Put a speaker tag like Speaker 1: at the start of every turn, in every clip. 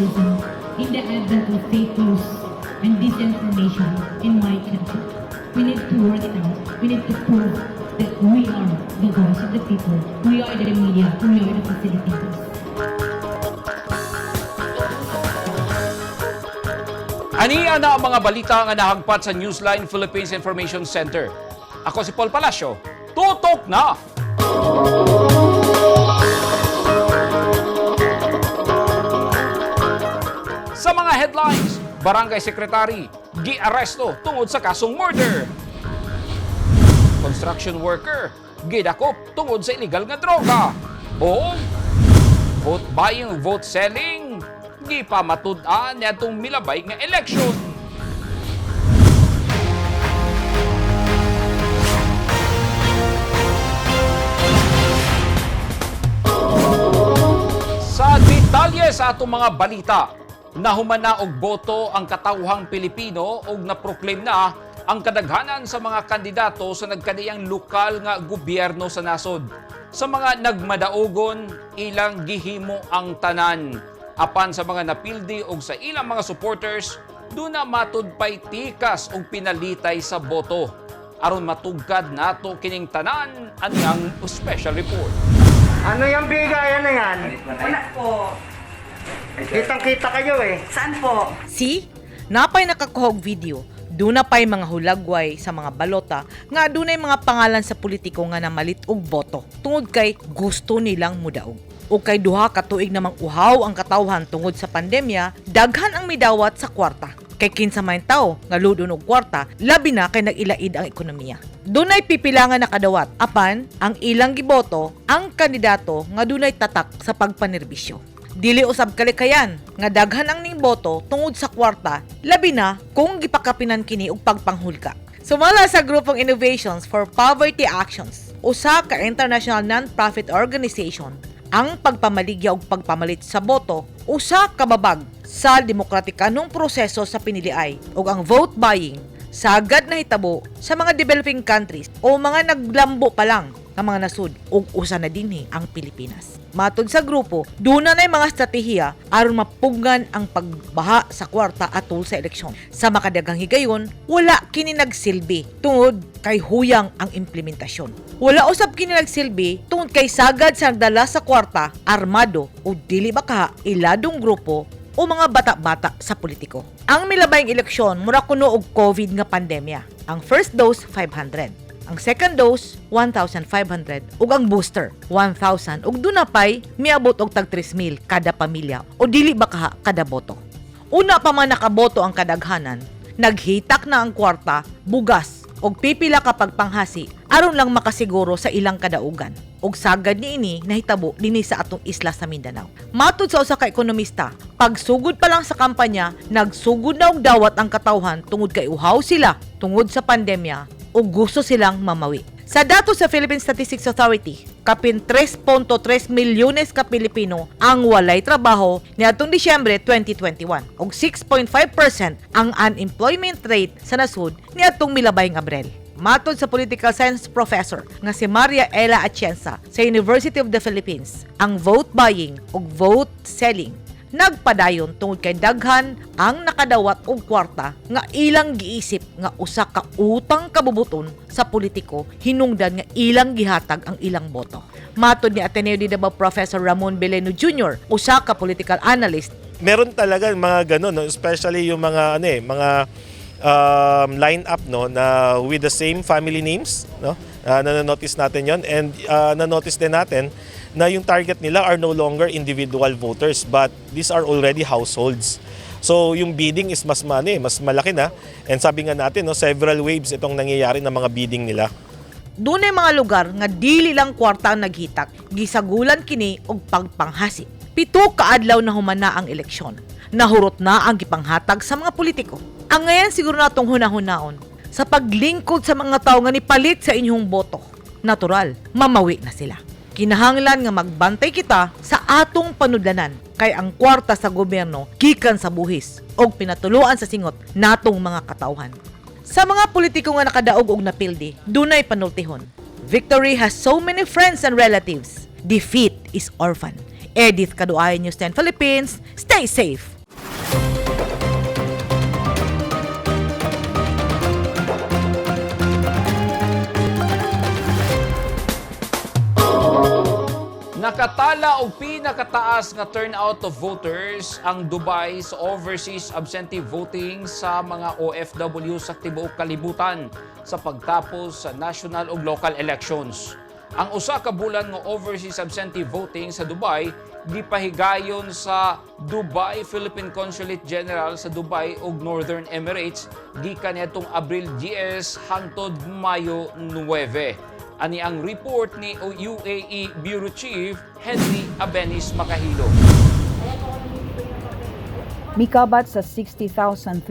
Speaker 1: journalism in the advent of fake news and disinformation in my country. We need to work it out. We need to prove that we are the voice of the people. We are the media. We are the facilitators.
Speaker 2: Ania na ang mga balita nga nahagpat sa Newsline Philippines Information Center. Ako si Paul Palacio. Tutok na! Sa mga headlines, Barangay Secretary giaresto tungod sa kasong murder. Construction worker gidakop tungod sa illegal nga droga. O vote buying, vote selling, gipamatud-an niadtong milabay nga election. Sa detalye sa atong mga balita, nahumana og boto ang katawhang Pilipino ug naproklaim na ang kadaghanan sa mga kandidato sa nagkaniyang lokal nga gobyerno sa nasod. Sa mga nagmadaugon, ilang gihimo ang tanan. Apan sa mga napildi og sa ilang mga supporters, duna matud pay tikas og pinalitay sa boto. Aron matugkad nato kining tanan ang special report.
Speaker 3: Ano yung bigayan na yan?
Speaker 4: Wala po.
Speaker 3: Kitang-kita kayo eh.
Speaker 4: Saan po?
Speaker 5: See? Napay nakakuha og video. Duna pa'y mga hulagway sa mga balota nga dunay mga pangalan sa politiko nga namalit og boto tungod kay gusto nilang mudaog. O kay duha ka tuig namang uhaw ang katawhan tungod sa pandemya, daghan ang midawat sa kwarta. Kay kinsa man tawo nga ludon og kwarta, labi na kay nag-ilaid ang ekonomiya. Dunay pipila nga nakadawat apan ang ilang giboto ang kandidato nga dunay tatak sa pagpanerbisyo. Dili usab kalikayan nga daghan ang ning boto tungod sa kwarta, labi na kung gipakapinan kini og pagpanghulga. Sumala sa grupong Innovations for Poverty Actions, usa ka international non-profit organization, ang pagpamaligya og pagpamalit sa boto usa ka babag sa demokratikanong proseso sa piniliay ug ang vote buying sagad na hitabo sa mga developing countries o mga naglambo pa lang nga mga nasud ug usa na dinhi ang Pilipinas. Matod sa grupo, duna nay mga estratehiya aron mapugngan ang pagbaha sa kwarta atol sa eleksyon. Sa makadaghang higayon, wala kini nagsilbi tungod kay huyang ang implementasyon. Wala usab kini nagsilbi tungod kay sagad sa nagdala sa kwarta, armado o dili baka iladong grupo o mga bata-bata sa politiko. Ang milabayng eleksyon mura kuno og COVID nga pandemya. Ang first dose 500, ang second dose 1,500 ug ang booster 1,000 ug duna pay miabot og tag 3,000 kada pamilya o dili ba kaha kada boto. Una pa man nakaboto ang kadaghanan, naghitak na ang kwarta, bugas og pipila ka pagpanghasi aron lang makasiguro sa ilang kadaugan. Ug sagad niini nahitabo dinhi sa atong isla sa Mindanao. Matud sa usa ka ekonomista, pagsugod pa lang sa kampanya, nagsugod na og dawat ang katawhan tungod kay uhaw sila tungod sa pandemya ug gusto silang mamawi. Sa datos sa Philippine Statistics Authority, kapin 3.3 milyones ka Pilipino ang walay trabaho niadtong Disyembre 2021 ug 6.5% ang unemployment rate sa nasud niadtong milabayng Abril. Matod sa political science professor nga si Maria Ela Atienza sa University of the Philippines, ang vote buying ug vote selling nagpadayon tungod kay daghan ang nakadawat og kwarta nga ilang giisip nga usa ka utang kabubuton sa politiko hinungdan nga ilang gihatag ang ilang boto. Matod ni Ateneo de Davao Professor Ramon Beleno Jr., usa ka political analyst,
Speaker 6: Meron talaga mga ganun, no? Especially yung mga ano eh, mga line up, no, na with the same family names, no? Na-notice natin 'yon and na-notice din natin na yung target nila are no longer individual voters but these are already households. So yung bidding is mas ano eh, mas malaki na and sabi nga natin, no, several waves itong nangyayari ng mga bidding nila.
Speaker 5: Dunay mga lugar nga dili lang kwarta ang naghitak, gisagulan kini og pagpanghasi. 7 ka adlaw na humana ang eleksyon. Nahurot na ang gipanghatag sa mga politiko. Ang ngayon siguro natong hunahunaon sa paglingkod sa mga tao nga nipalit sa inyong boto. Natural, mamawi na sila. Kinahanglan nga magbantay kita sa atong panudlanan kay ang kwarta sa gobyerno gikan sa buhis og pinatuluan sa singot natong mga katawhan. Sa mga politiko nga nakadaog og napildi, dunay panultihon. Victory has so many friends and relatives. Defeat is orphan. Edith Kaduay, News 10 Philippines. Stay safe.
Speaker 2: Nakatala og pinakataas nga turnout of voters ang Dubai sa overseas absentee voting sa mga OFW sa tibuok kalibutan sa pagtapos sa national ug local elections. Ang usa ka bulan nga overseas absentee voting sa Dubai gipahigayon sa Dubai Philippine Consulate General sa Dubai ug Northern Emirates gikan niadtong Abril 10 hangtod Mayo 9. Ani ang report ni UAE Bureau Chief Henry Abenis Makahilo.
Speaker 4: Mikabat sa 60,393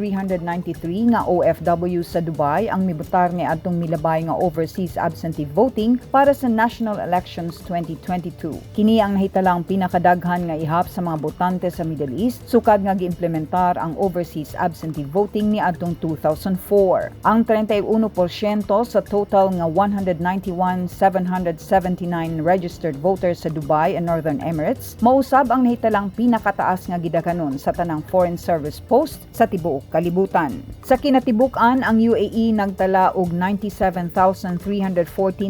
Speaker 4: nga OFW sa Dubai ang mibotar niadtong milabay nga overseas absentee voting para sa national elections 2022. Kini ang nahitalang pinakadaghan nga ihap sa mga botante sa Middle East sukad nga giimplementar ang overseas absentee voting niadtong 2004. Ang 31% sa total nga 191,779 registered voters sa Dubai and Northern Emirates mausab ang nahitalang pinakataas nga gidaghanon sa tanang foreign service post sa tibuok kalibutan. Sa kinatibuk-an, ang UAE nagtala og 97,314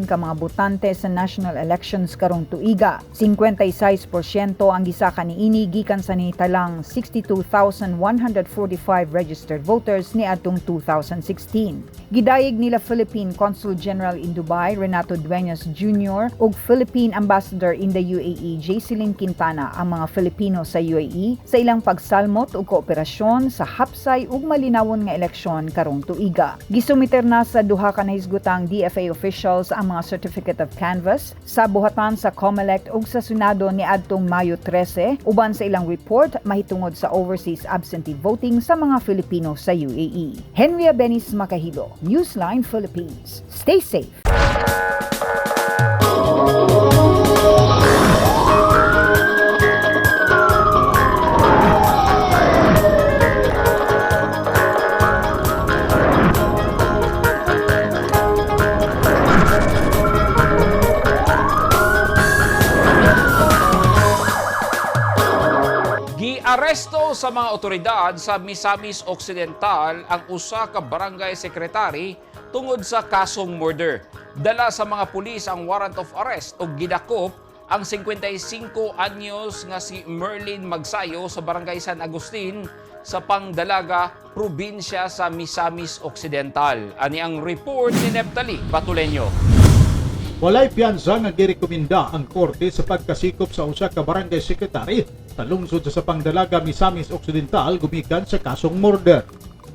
Speaker 4: ka mga botante sa national elections karong tuiga. 56% ang gisaka niini gikan sa nahitalang 62,145 registered voters niadtong 2016. Gidayeg nila Philippine Consul General in Dubai Renato Dueñas Jr. ug Philippine Ambassador in the UAE Jacelyne Quintana ang mga Filipino sa UAE sa ilang pagsalmot ug kooperasyon sa hapsay ug malinawon nga eleksyon karong tuiga. Gisumiter na sa duha ka nahisgutang DFA officials ang mga Certificate of Canvass sa buhatan sa COMELEC ug sa Senado niadtong Mayo 13 uban sa ilang report mahitungod sa overseas absentee voting sa mga Filipino sa UAE. Henry Abenis Makahilo, Newsline Philippines. Stay safe.
Speaker 2: Giaresto sa mga otoridad sa Misamis Occidental ang usa ka barangay secretary tungod sa kasong murder. Dala sa mga pulis ang warrant of arrest ug gidakop ang 55 anyos nga si Merlin Magsayo sa Barangay San Agustin sa Pangdalaga, probinsya sa Misamis Occidental. Ani ang report ni Neptali Batuleño.
Speaker 7: Walay piyansa nga girekomenda ang korte sa pagkasikop sa usa ka barangay secretary sa lungsod sa Sapangdalaga, Misamis Occidental gumikan sa kasong murder.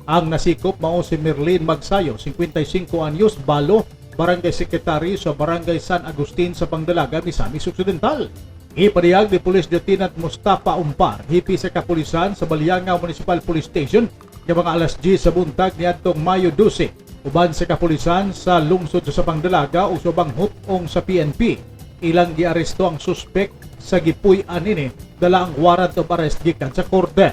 Speaker 7: Ang nasikop mao si Merlin Magsayo, 55 anyos, balo, barangay secretary sa Barangay San Agustin sa Pangdalaga, Misamis Occidental. Ipadayag ni Police Lieutenant Mustafa Umpar, hipi sa kapulisan sa Baliangao Municipal Police Station, nga mga alas 10 sa buntag niadtong Mayo 12 uban sa kapulisan sa lungsod sa Sapangdalaga o subang hutong sa PNP. Ilang giaresto ang suspek sa gipuy-an ini dala ang warrant of arrest gikan sa korte.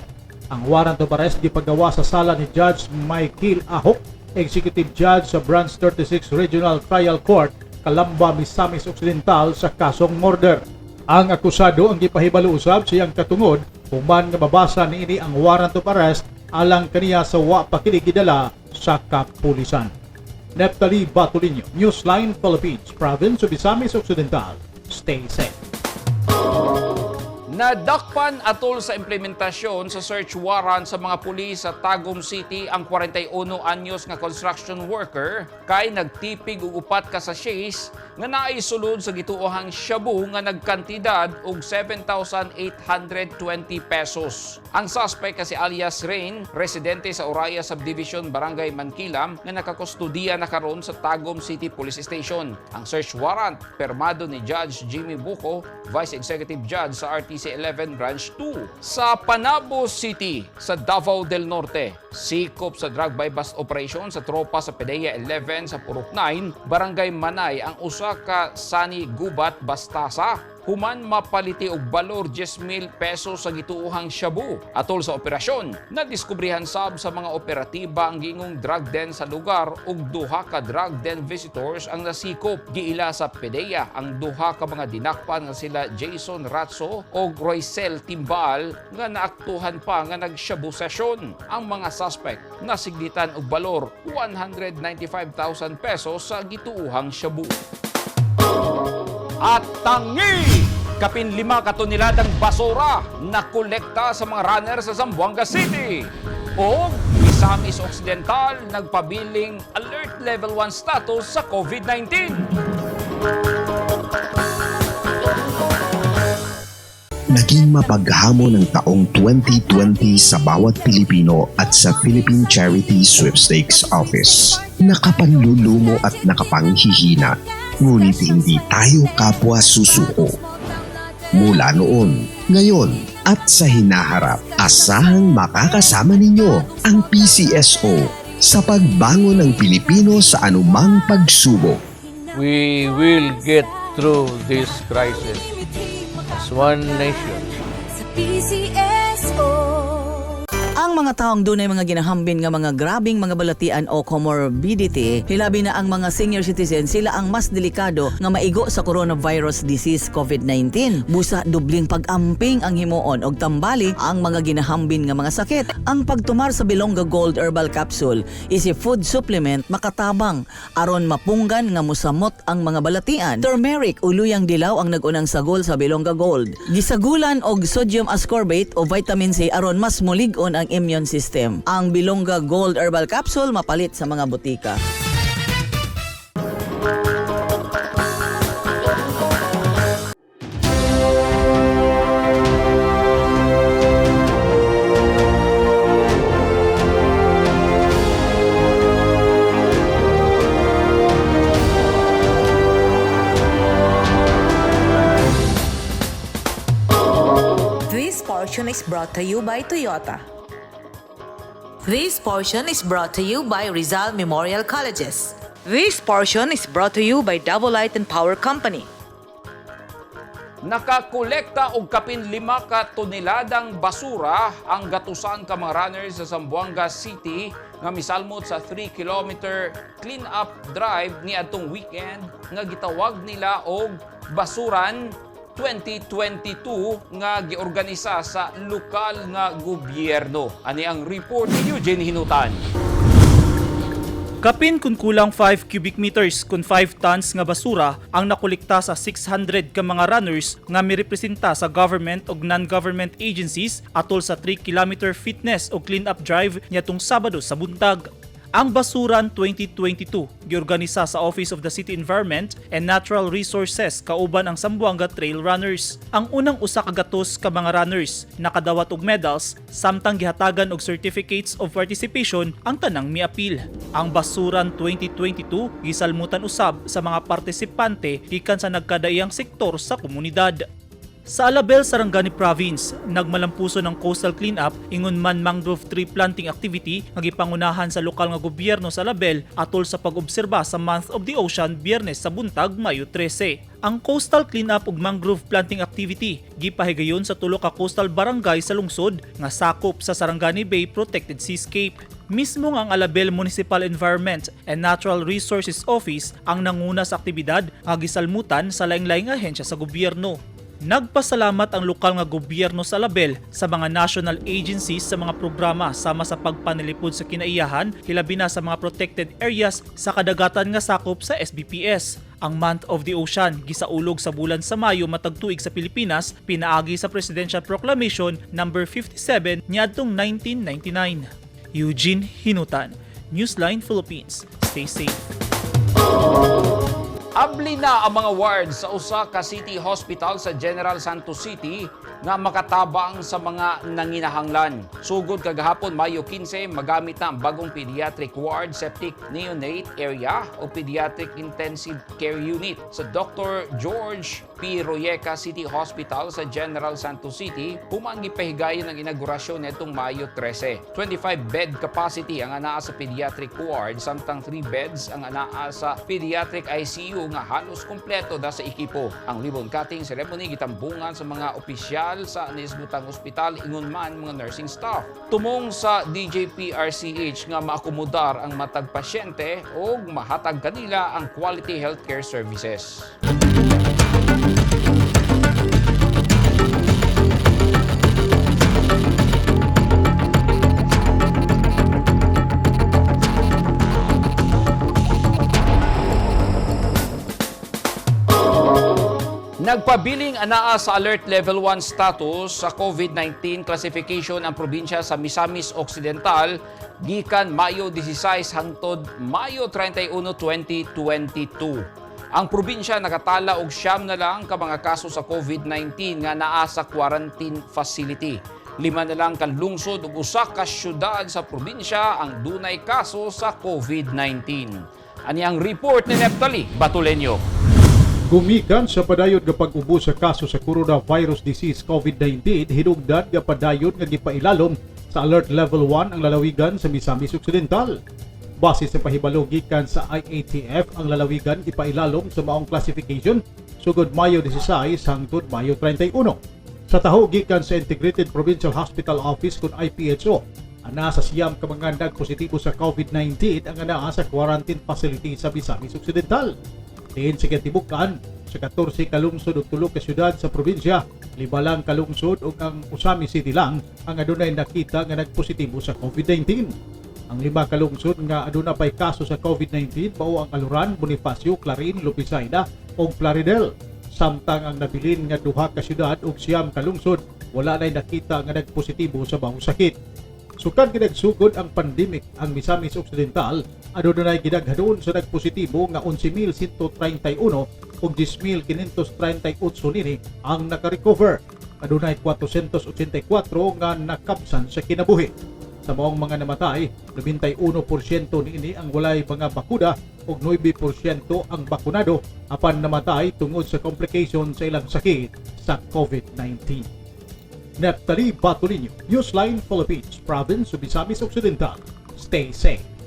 Speaker 7: Ang warrant of arrest gipagawa sa sala ni Judge Michael Ahok, Executive Judge sa Branch 36 Regional Trial Court, Calamba, Misamis Occidental sa kasong murder. Ang akusado ang gipahibalo usab sa iyang katungod human nga mabasa niini ang warrant of arrest alang kaniya sa wa pa kini gidala sa kapulisan. Neptali Batulinho, Newsline Philippines, Province of Misamis Occidental. Stay safe.
Speaker 2: Nadakpan atol sa implementasyon sa search warrant sa mga pulis sa Tagum City ang 41 anyos nga construction worker kay nagtipig og upat ka sachets nga naay sulod sa gituohang shabu nga nagkantidad og 7,820 pesos. Ang suspect kasi alias Rain, residente sa Uraya Subdivision, Barangay Mankilam, nga nakakustudiya na karon sa Tagum City Police Station. Ang search warrant permado ni Judge Jimmy Buco, Vice Executive Judge sa RTC 11 Branch 2. Sa Panabo City, sa Davao del Norte, sikop sa drug buy bust operation sa tropa sa PDEA 11 sa Purok 9, Barangay Manay ang usa ka Sani Gubat Bastasa human mapaliti og balor 10,000 pesos sa gituohang shabu. Atol sa operasyon, nadiskubrihan sab sa mga operatiba ang giingong drug den sa lugar ug duha ka drug den visitors ang nasikop. Giila sa PDEA ang duha ka mga dinakpan nga sila Jason Ratso ug Roycel Timbal nga naaktuhan pa nga nagshabu session. Ang mga suspect nasiglitan og balor 195,000 pesos sa gituohang shabu. At tangi! Kapin 5 ka toneladang basura na kolekta sa mga runner sa Zamboanga City. O Misamis Occidental nagpabiling alert level 1 status sa COVID-19.
Speaker 8: Naging mapaghamon ang taong 2020 sa bawat Pilipino at sa Philippine Charity Sweepstakes Office. Nakapanlulumo at nakapanghihina, ngunit hindi tayo kapwa susuko. Mula noon, ngayon at sa hinaharap, asahang makakasama ninyo ang PCSO sa pagbangon ng Pilipino sa anumang pagsubok.
Speaker 9: We will get through this crisis as one nation.
Speaker 10: Sa PCSO.
Speaker 11: Ang mga taong dunay mga ginahambin nga mga grabing mga balatian o comorbidity, hilabi na ang mga senior citizen, sila ang mas delikado nga maigo sa coronavirus disease COVID-19. Busa dubling pag-amping ang himuon og tambali ang mga ginahambin nga mga sakit. Ang pagtumar sa Bilongga Gold Herbal Capsule is a food supplement makatabang aron mapunggan nga musamot ang mga balatian. Turmeric o luyang dilaw ang nagunang sagol sa Bilongga Gold. Gisagulan og sodium ascorbate o vitamin C aron mas mulig-on ang immune system. Ang Bilongga Gold Herbal Capsule mapalit sa mga butika.
Speaker 5: This portion is brought to you by Toyota. This portion is brought to you by Rizal Memorial Colleges. This portion is brought to you by Double Light and Power Company.
Speaker 2: Nakakolekta og kapin 5 ka toneladang basura ang gatusan ka mga runners sa Zamboanga City nga misalmot sa 3-kilometer clean-up drive niadtong weekend nga gitawag nila og Basuran 2022 nga giorganisa sa lokal nga gobyerno. Ani ang report ni Eugene Hinutan.
Speaker 12: Kapin kun kulang 5 cubic meters kun 5 tons nga basura ang nakolekta sa 600 ka mga runners nga mirepresenta sa government ug non-government agencies atol sa 3-kilometer fitness o clean-up drive niadtong Sabado sa buntag. Ang Basuran 2022 giorganisa sa Office of the City Environment and Natural Resources kauban ang Zamboanga Trail Runners. Ang unang usa ka gatos ka mga runners nakadawat og medals samtang gihatagan og certificates of participation ang tanang miapil. Ang Basuran 2022 gisalmutan usab sa mga partisipante gikan sa nagkadaiyang sektor sa komunidad. Sa Alabel, Sarangani Province, nagmalampuso ng coastal cleanup ingon man mangrove tree planting activity nga gipangunahan sa lokal nga gobyerno sa Alabel atol sa pag-obserba sa Month of the Ocean, Biyernes sa buntag, Mayo 13. Ang coastal cleanup ug mangrove planting activity gipahigayon sa tulo ka coastal barangay sa lungsod nga sakop sa Sarangani Bay Protected Seascape. Mismo nga ang Alabel Municipal Environment and Natural Resources Office ang nanguna sa aktibidad nga gisalmutan sa laing-laing ahensya sa gobyerno. Nagpasalamat ang lokal nga gobyerno sa Alabel sa mga national agencies sa mga programa sama sa pagpanalipod sa kinaiyahan, hilabi na sa mga protected areas sa kadagatan nga sakop sa SBPS. Ang Month of the Ocean gisaulog sa bulan sa Mayo matag tuig sa Pilipinas pinaagi sa Presidential Proclamation number 57 niadtong 1999. Eugene Hinutan, Newsline Philippines. Stay safe.
Speaker 2: Abli na ang mga wards sa usa ka city hospital sa General Santos City nga makatabang sa mga nanginahanglan. Sugod kagahapon, Mayo 15, magamit na ang bagong pediatric ward, septic neonate area o pediatric intensive care unit sa Dr. George P. Royeca City Hospital sa General Santos City, human gipahigayon ang inaugurasyon nitong Mayo 13. 25 bed capacity ang anaa sa pediatric ward, samtang 3 beds ang anaa sa pediatric ICU nga halos kumpleto na sa ekipo. Ang ribbon cutting ceremony gitambungan sa mga opisyal sa nisgutang ospital ingon man mga nursing staff. Tumong sa DJPRCH nga maakomodar ang matag pasyente o mahatag kanila ang quality healthcare services. Nagpabiling anaa sa Alert Level 1 status sa COVID-19 classification ang probinsya sa Misamis Occidental gikan Mayo 16 hangtod Mayo 31, 2022. Ang probinsya nakatala og 9 na lang ka mga kaso sa COVID-19 nga naa sa quarantine facility. 5 na lang ka lungsod ug usa ka syudad sa probinsya ang dunay kaso sa COVID-19. Ani ang report ni Neptali Batulenyo.
Speaker 7: Gumikan sa padayon nga pag-ubo sa kaso sa coronavirus disease COVID-19, hinugdan nga padayon nga gipailalom sa Alert Level 1 ang lalawigan sa Misamis Occidental. Base sa pahibalo gikan sa IATF, ang lalawigan ipailalom sa maong classification sugod Mayo 16 hangtod Mayo 31. Sa taho gikan sa Integrated Provincial Hospital Office kon IPHO, anaa sa 9 ka mga nagpositibo sa COVID-19 ang anaa sa quarantine facility sa Misamis Occidental. Diin sa Katibukan, sa 14 kalungsod ug 3 ka syudad sa probinsya, 5 lang kalungsod ug ang Ozamiz City lang ang adunay nakita nga nagpositibo sa COVID-19. Ang 5 kalungsod nga aduna pay kaso sa COVID-19 mao ang Aloran, Bonifacio, Clarin, Lopezaida ug Plaridel. Samtang ang nabilin nga 2 ka syudad ug 9 kalungsod wala nay nakita nga nagpositibo sa maong sakit. Sukad ginagsugod ang pandemic, ang Misamis Occidental adunay gidaghanon sa nagpositibo nga 11,131 ug 10,538 nini ang nakarecover. Adunay 484 nga nakabsan sa kinabuhi. Sa maong mga namatay, 91% niini ang walay mga bakuna ug 9% ang bakunado apan namatay tungod sa complication sa ilang sakit sa COVID-19. Neptali Batulinho, Newsline Philippines, Province of Misamis Occidental. Stay safe.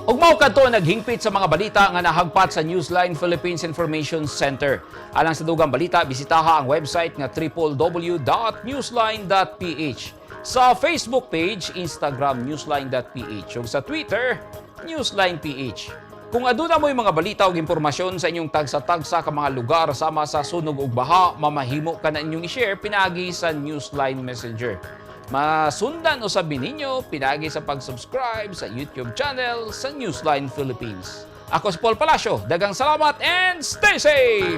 Speaker 2: Ug mao kadto naghingpit sa mga balita nga nahagpat sa Newsline Philippines Information Center. Alang sa dugang balita, bisitaha ang website nga www.newsline.ph. Sa Facebook page, Instagram newsline.ph ug sa Twitter, newsline.ph. Kung aduna mo'y mga balita ug impormasyon sa inyong tagsa-tagsa ka mga lugar sama sa sunog ug baha, mamahimo ka na inyong i-share pinaagi sa Newsline Messenger. Masundan usab ninyo pinaagi sa pag-subscribe sa YouTube channel sa Newsline Philippines. Ako si Paul Palacio. Daghang salamat and stay safe!